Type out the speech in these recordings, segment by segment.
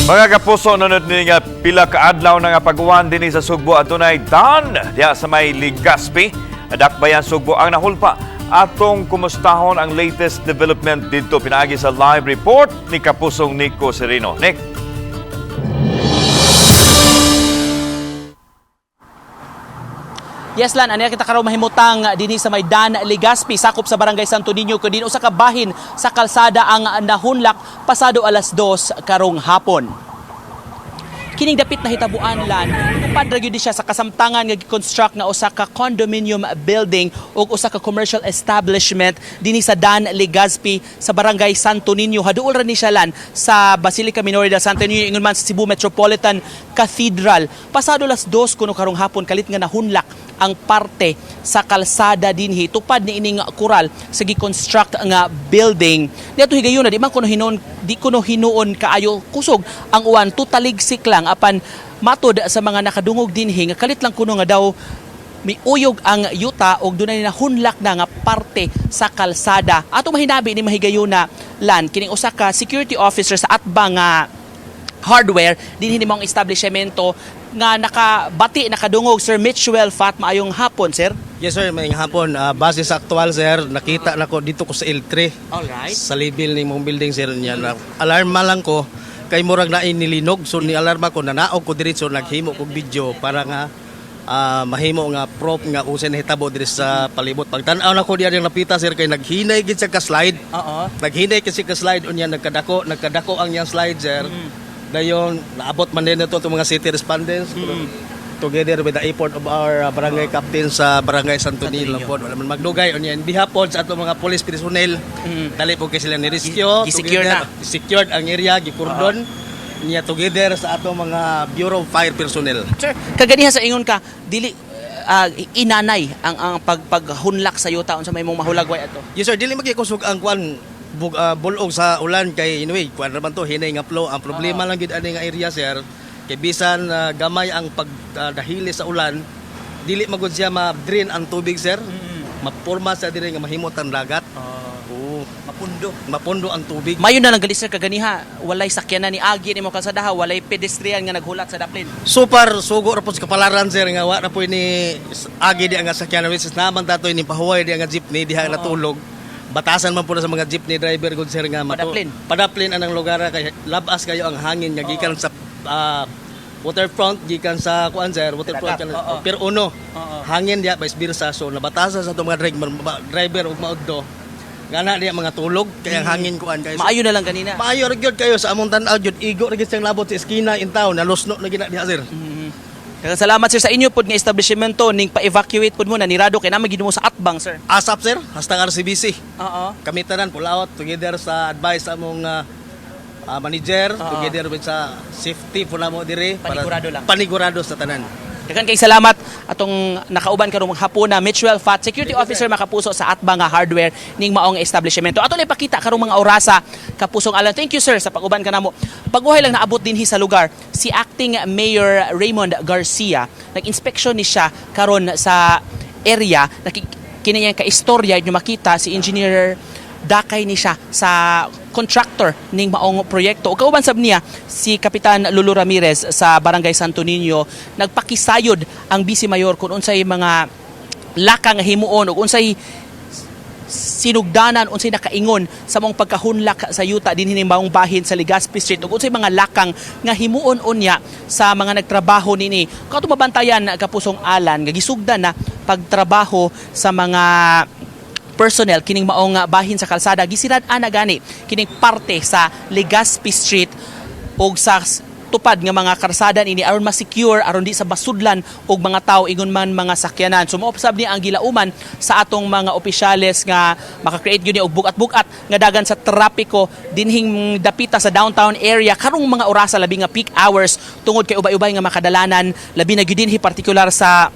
Mga kapuso, nunod ni nga pila ka adlaw na nga pag-uwan dinhi sa Sugbo, adunay dan diha sa may Legazpi. Dakbayan Sugbo ang nahulpa. Atong kumustahon ang latest development didto pinaagi sa live report ni Kapusong Nico Sereno. Nick. Yes lan, aniya kita karon mahimutang dinhi sa Maydan Legazpi, sakop sa Barangay Santo Niño, kun usa ka bahin sa kalsada ang nahunlak pasado 2:00 karong hapon. Kining dapit na hitabuan lan, tupad ra gyud siya sa kasamtangan nga gi-construct nga usa ka condominium building ug usa ka commercial establishment dinhi sa Dan Legazpi sa Barangay Santo Niño. Haduol ra ni siya lan sa Basilica Minore del Santo Niño, ingon man sa Cebu Metropolitan Cathedral. Pasado 2:00 kuno karong hapon, kalit nga nahunlak ang parte sa kalsada dinhi tupad ni ining kural sa gi-construct nga building. Niadto higayuna, di man kuno hinuon, di kuno hinuon kaayo kusog ang uwan, tutaligsik lang, apan matod sa mga nakadungog dinhi nga kalit lang kuno nga daw miuyog ang yuta og dunay nahunlak na nga parte sa kalsada. Ato mahinabi ni mahigayuna lan kining usa ka security officer sa Atbang nga Hardware dinhi ni mong establishmento nga nakabati, nakadungog. Sir Mitchell Fat, maayong hapon, sir. Yes sir, maayong hapon. Base sa aktual sir, nakita na ko dito ko sa L3. Sa level ni mong building sir niya. Na, alarma lang ko kay murag na nilinog, so ni alarma ko, nanaog ko diretso, naghimo kog video para nga mahimo nga prop nga usa nahitabo diri sa palibot. Pagtan-aw nako diya ang napita sir, kay naghinay gid siya ka slide. Naghinay kasi ka slide, unya nagkadako, nagkadako ang iyang slide sir. Dayon naabot man din ito itong mga city respondents together with the effort of our barangay captain sa Barangay Santo Niño po. Wala man magdugay, unya in behalf po sa atong mga police personnel, dali po kay sila ni rescue, Gi-secure together, na. Secured ang area, gikordon niya together sa atong mga Bureau of Fire personnel. Sir, kaganiha sa ingon ka dili inanay ang paghunlak sa yuta, unsa may mong mahulagway ato? Yes sir, dili magikusog ang kuan bulog sa ulan kay anyway, kuan ra man to, hinay nga flow. Ang problema lang gid ani nga area sir, kay bisan gamay ang pagdahili sa ulan, dili magud siya ma-drain ang tubig sir. Mapurma sa diri nga mahimot ang dagat. Oo, Mapundo. Mapundo ang tubig. Mayo na lang gali sir, kaganiha walay sakyanan ni agi nimo kalsada, walay pedestrian nga naghulat sa daplin? So far, sugo ra po sa kapalaran sir nga wa na po ini agi di ang sakyanan, which is naman tato ini pahuway di ang jeepney diha natulog. Batasan man po na sa mga jeepney driver gud sir nga Padaplin. Padaplin anang lugar kay labas kayo ang hangin nga gikan sa waterfront, gikan sa kuan sir, waterfront Dagat, kan oo. Pier Uno. Oo. Hangin diha vice versa, so nabatasan sa atong mga driver ug maudto. Ngana diha mga tulog kay ang hangin kuan kay Maayo na lang ganina. Maayo ra gyud kayo sa among tan-aw gyud, igo ra gyud siyang labot sa eskina in town, nalusno na gina diha sir. Daghang salamat sir sa inyo pod nga establishmento ning pa-evacuate pod mo na nirado kay naman gid mo sa atbang sir. ASAP sir, hastang RCBC. Oo. Kami tanan pull out together sa advice sa among manager, together with sa safety po namo diri. Panigurado lang. Panigurado sa tanan. Daghan kay salamat atong nakauban karong hapon na Mitchell Fat, security officer, makapuso sa Atbang nga Hardware ning maong establishmento. Ato lang ipakita karong mga orasa, kapusong Alan. Thank you sir sa pag-uban kanamo. Paguhay lang naabot dinhi sa lugar si Acting Mayor Raymond Garcia. Nag-inspection ni siya karon sa area. Kini ka istorya inyo makita si Engineer dakay ni siya sa contractor ning maong proyekto. Ug kauban sab niya si Kapitan Lulu Ramirez sa Barangay Santo Niño. Nagpakisayod ang Vice Mayor kung unsay mga lakang nga himuon ug unsay sinugdanan, unsay nakaingon sa mong pagkahunlak sa yuta dinhi ning maong bahin sa Legazpi Street ug unsay mga lakang nga himuon unya sa mga nagtrabaho nini. Kato mabantayan, kapusong Alan, nga gisugdan na pagtrabaho sa mga personnel kining maong bahin sa kalsada. Gisirad ana gani kining parte sa Legazpi Street ug sa tupad nga mga karsada nini aron ma-secure, aron di sa basudlan og mga tawo ingon man mga sakyanan. So mao sab ni ang gilauman sa atong mga opisyales nga maka-create gyud ni og bugat-bugat nga dagan sa trapiko dinhing dapita sa downtown area karong mga orasa, labi nga peak hours, tungod kay ubay-ubay nga makadalanan, labi na gyud dinhi partikular sa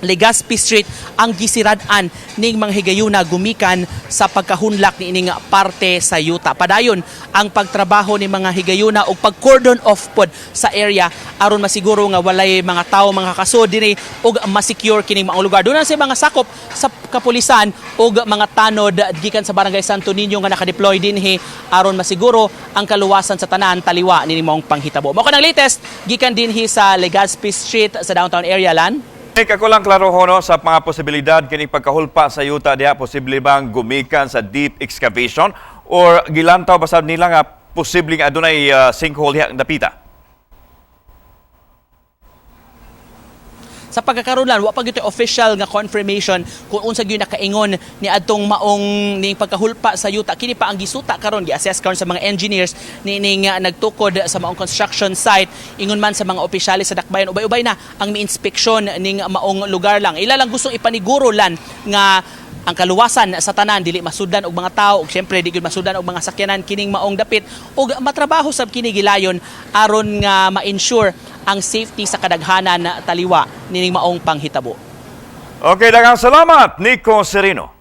Legazpi Street ang gisirad-an ning mga higayuna gumikan sa pagkahunlak ni ining parte sa yuta. Padayon ang pagtrabaho ni mga higayuna og pag-cordon off pod sa area aron masiguro nga walay mga tawo mga kasod dinhi ug ma-secure kining maong lugar. Doon sa mga sakop sa kapulisan ug mga tanod gikan sa Barangay Santo Niño nga naka-deploy dinhi aron masiguro ang kaluwasan sa tanan taliwa nining maong panghitabo. Mao kanang latest gikan dinhi sa Legazpi Street sa downtown area, Lan. Nick, ako lang klaro ho, no, sa mga posibilidad kini pagkahulpa sa yuta diha, posible bang gumikan sa deep excavation or gilantaw ba sab nila nga posibleng adunay sinkhole diha ang dapita? Sa pagkakaroon lang, wa pa gyud official nga confirmation kung unsa gyud nakaingon ni adtong maong ning pagkahulpa sa yuta. Kini pa ang gisuta karon, gi-assess karon sa mga engineers ni ning nagtukod sa maong construction site. Ingon man sa mga opisyalis sa Dakbayan, ubay-ubay na ang mi-inspeksyon ning maong lugar lang. Ila lang gustong ipaniguro lan nga ang kaluwasan sa tanan dili masudlan og mga tawo ug syempre di gyud masudlan og mga sakyanan kining maong dapit ug matrabaho sab kini gilayon aron nga ma-ensure ang safety sa kadaghanan taliwa nining maong panghitabo. Okay, daghang salamat, Nico Serino.